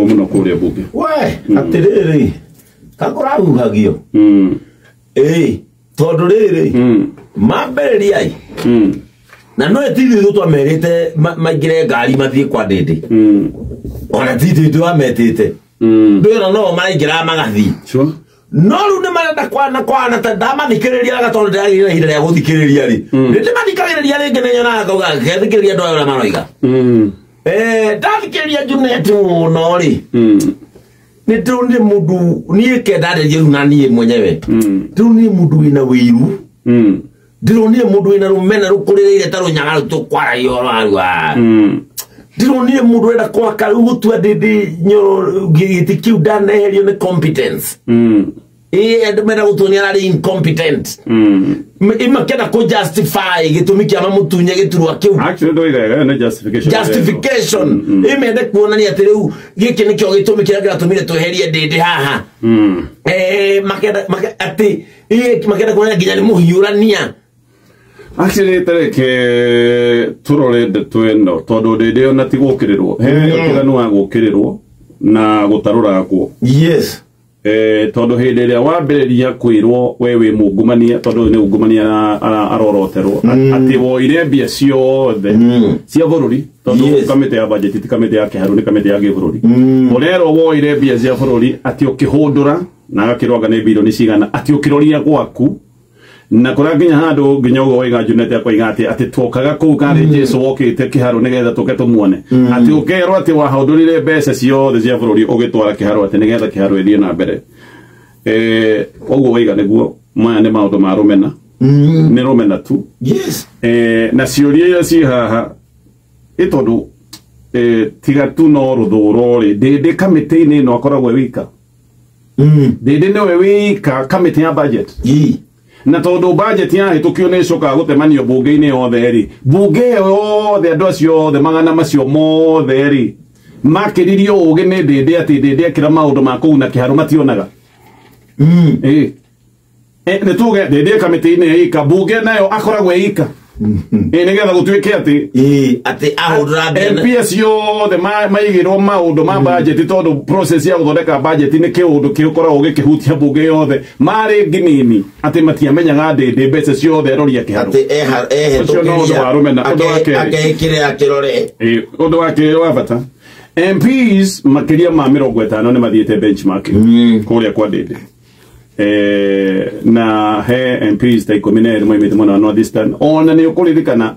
Mũno kũrĩa bunge. We atĩrĩrĩ, kakũrahuhagio. Ĩĩ, tondũ rĩrĩ mambĩrĩriai na no ti ithuĩ twamerĩte maingĩre ngari mathiĩ kwa Ndĩndĩ, ona ti ithuĩ twametĩte. Ndwĩra no maraingĩra magathiĩ. No rĩu nĩ marenda kwana kwana ta ndamathikĩrĩria wega, tondũ ndĩragĩire ihinda rĩa gũthikĩrĩria rĩ, nĩ ndĩmathikagĩrĩria rĩngĩ, nĩ nyonaga ngauga ngethikĩrĩria andũ aya ũrĩa maroiga. Ndathikĩrĩria Junet mũno rĩ, nĩ ndĩronire mũndũ niĩ ke ndarĩrie rĩu na niĩ mwenyewe, ndĩronire mũndũ wĩna wĩiru, ndĩronire mũndũ wĩna rũmena rũkũrĩrĩire ta rũnyaga rũtũkwaragia ũhoro wa rua. Ndĩronire mũndũ ũrenda gwaka rĩu gũtua Ndĩndĩ Nyoro gĩtĩ kĩu ndaneherio nĩ competence. Ĩĩ, andũ menda gũtuonia ararĩ incompetent. Makĩenda kũ justify gĩtũmi kĩa mamũtunye gĩturwa kĩu. Actually ndoiga ĩyo nĩ justification. Justification ĩmende kuonania atĩ rĩu gĩkĩ nĩkĩo gĩtũmi kĩrĩa kĩratũmire tweherie Ndĩndĩ haha. Makenda atĩ makenda kuonania nginya nĩ mũhiũrania. Actually tareke turore ndeto ĩno, tondũ Ndĩndĩ ona ti gũkĩrĩrwo, he ũtiganu wa gũkĩrĩrwo na gũtarũrangwo. Tondũ hĩndĩ ĩrĩa wambĩrĩria kwĩrwo we wĩ mungumania, tondũ nĩ ungumania aroroterwo atĩ woire mbia ciothe cia bũrũri, tondũ kamĩtĩ ya budget ti kamĩtĩ ya kĩharu, nĩ kamĩtĩ ya gĩbũrũri. Ũrerwo woire mbia cia bũrũri atĩ ũkĩhũndũra na agakĩrwo anga nĩ birioni cigana, atĩ ũkĩroria gwaku na kũrĩa nginya handũ nginya ũguo waiga Junet akoiga atĩ twokaga kũu karĩ Jesu wokĩte kĩharu nĩgetha tũke tũmuone, atĩ ũkerwo atĩ wahũndũrire mbeca ciothe cia bũrũri ũgĩtwara kĩharu atĩ nĩgetha kĩharu ĩthiĩ na mbere. Ũguo waiga nĩguo maya nĩ maũndũ ma rũmena. Nĩ rũmena tu. Na ciũria iria ciĩ haha ĩ tondũ tiga tu no rũthũro rĩ, Ndĩndĩ kamĩtĩ-inĩ ĩno akoragwo e wika. Ndĩndĩ nĩwe wika kamĩtĩ ya budget. Na tondũ budget yahĩtũkio nĩ ĩcokaga gũtemanio bunge-inĩ yothe rĩ, bunge ĩyo yothe, andũ acio othe magana macio mothe rĩ, makĩririo ũgĩ nĩ Ndĩndĩ atĩ Ndĩndĩ ekĩra maũndũ ma kũu na kĩharu mationaga. Ĩ nĩ tuge Ndĩndĩ kamĩtĩ-inĩ ĩka, bunge nayo akoragwo ĩika. Ĩ nĩgetha gũtuĩke atĩ Ĩĩ, atĩ ahũndũra mbia MP acio othe maigĩrwo maũndũ ma budget, tondũ process ya gũthondeka budget nĩ kĩũndũ kĩkoragwo gĩkĩhutia bunge yothe, marĩ nginini atĩ matiamenyaga Ndĩndĩ mbeca ciothe aroria kĩharu. Atĩ Ũcio no ũndũ wa rũmena. Ũndũ wa kerĩ. Akeĩkĩrĩra kĩrore. Ĩ, ũndũ wa kerĩ wa bata, MPs makĩria ma 50 nĩ mathiĩte benchmarking kũrĩa kwa Ndĩndĩ. Na he MPs ta 12 moimĩte mwena wa North Eastern. Ona nĩ ũkũririkana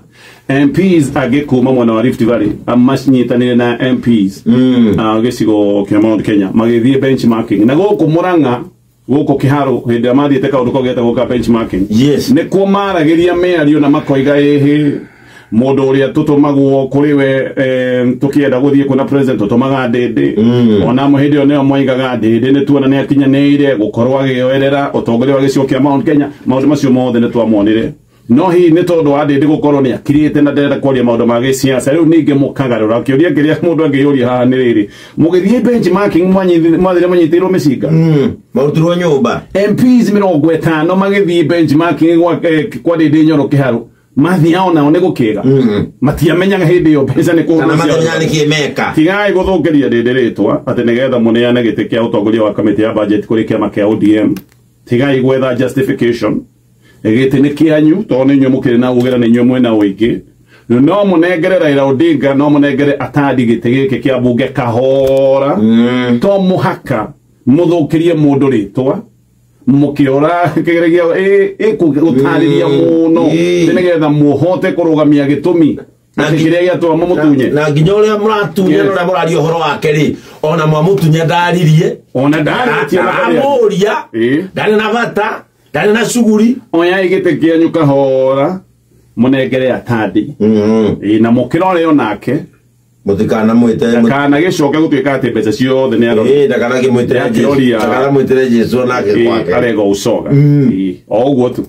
MPs angĩ kuma mwena wa Rift Valley macinyitanĩire na MPs gĩcigo kĩa Mount Kenya magĩthiĩ benchmarking na gũkũ Murang'a, gũkũ Kĩharu, hĩndĩ ĩrĩa mathiĩte kaũndũ kau getagwo ka benchmarking. Nĩkuo maragĩria mĩario na makoiga ĩhĩ mũndũ ũrĩa tũtũmagwo kũrĩ we, tũkĩenda gũthiĩ kuona president tũtũmaga Ndĩndĩ. Ona hĩndĩ ĩyo nĩyo moigaga Ndĩndĩ nĩ tuona nĩ akinyanĩire gũkorwo agĩoerera ũtongoria wa gĩcigo kĩa Mount Kenya. Maũndũ macio mothe nĩ twamonire, no hihi nĩ tondũ wa Ndĩndĩ gũkorwo nĩ akirĩte na nderenda kwaria maũndũ ma gĩciaca, rĩu ningĩ mũkagarũra kĩũria kĩrĩa mũndũ angĩyũria haha nĩ rĩrĩ, mũgĩthiĩ benchmarking mwathire mũnyitĩirwo mĩcinga. Marutirwo nyũmba. MPs 50 magĩthiĩ benchmarking kwa Ndĩndĩ Nyoro kĩharu, mathiao nao nĩ gũkĩga matiamenyaga hĩndĩ ĩyo mbeca nĩ Kana kũhũrwo matamenya nĩkĩ meka. Tigai gũthũkĩria Ndĩndĩ rĩtwa atĩ nĩgetha mũneane gĩtĩ kĩa ũtongoria wa kamĩtĩ ya budget kũrĩ kĩama kĩa ODM. Tigai gwetha justification, gĩtĩ nĩ kĩanyu tondũ nĩ inyuĩ mũkĩrĩ na ũgĩra, nĩ inyuĩ mwĩna ũingĩ. No mũnengere Raila Odinga, no mũnengere Atandi gĩtĩ gĩkĩ kĩa bunge kahora. To mũhaka mũthũkĩrie mũndũ rĩtwa mũkĩora kĩgeregia gũtarĩria mũno nĩgetha mũhote kũrũgamia gĩtũmi Na atĩ kĩrĩa gĩatũma mũmũtunye. Na nginya ũrĩa mũratunya na ũrĩa mũraria ũhoro wake rĩ, ona mwamũtunya ndaririe. Ona ndarĩtie na harĩa. Aramũria ndarĩ na bata, ndarĩ na cuguri. Oyai gĩtĩ kĩanyu kahora mũnengere Atandi. Ĩ, na mũkĩrore onake Mũtikanamwĩte kana gĩcoke gũtuĩka atĩ mbeca ciothe nĩ arora. Ndakanakĩmwĩtĩre Jesu. Akĩroria. Ndakanamwĩtĩre Jesu onake Ĩ, kwake. arega ũcoga. Ĩ, o ũguo tu.